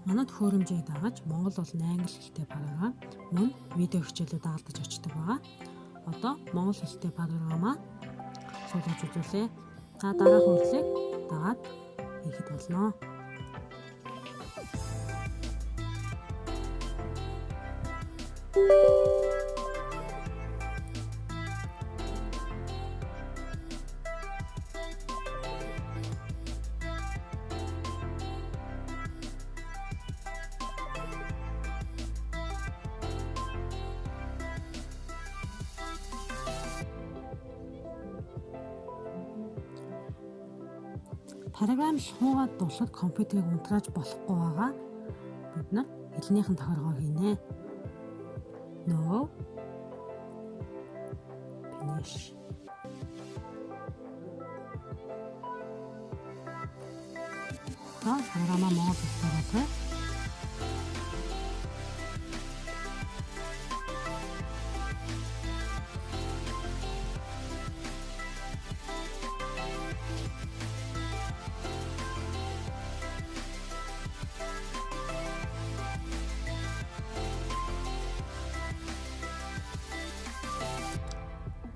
Манай төхөөрөмжийг дагаж монгол болон англи хэлтэй програм мөн видео хичээлүүд дагалдаж очдог байгаа. Одоо монгол хэлтэй програмаа суулгаж үзүүлье. Та дараах үйлдлийг дагаад хийхэд болно. Програм суугаад дуусаад компьютерийг унтрааж болохгүй байгаа. Бид нар хэлнийх нь тохиргоо хийнэ. No. Finish. Одоо програмаа монгол хэлээр болгоё.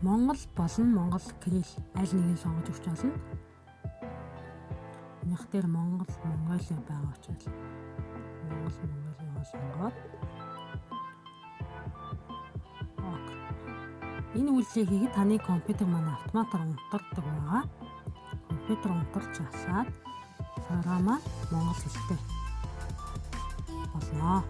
Монгол болон Монгол кирилл аль нэгийг сонгож өгч болно. Энийх дээр Монгол, Монголиа байгаа учраас Монгол, Монголиагаа сонгоод OK. Энэ үйлдэлийг хийхэд таны компьютер маань автоматар унтардаг байгаа. Компьютер унтарч асаад програмаа монгол хэлтэй болно.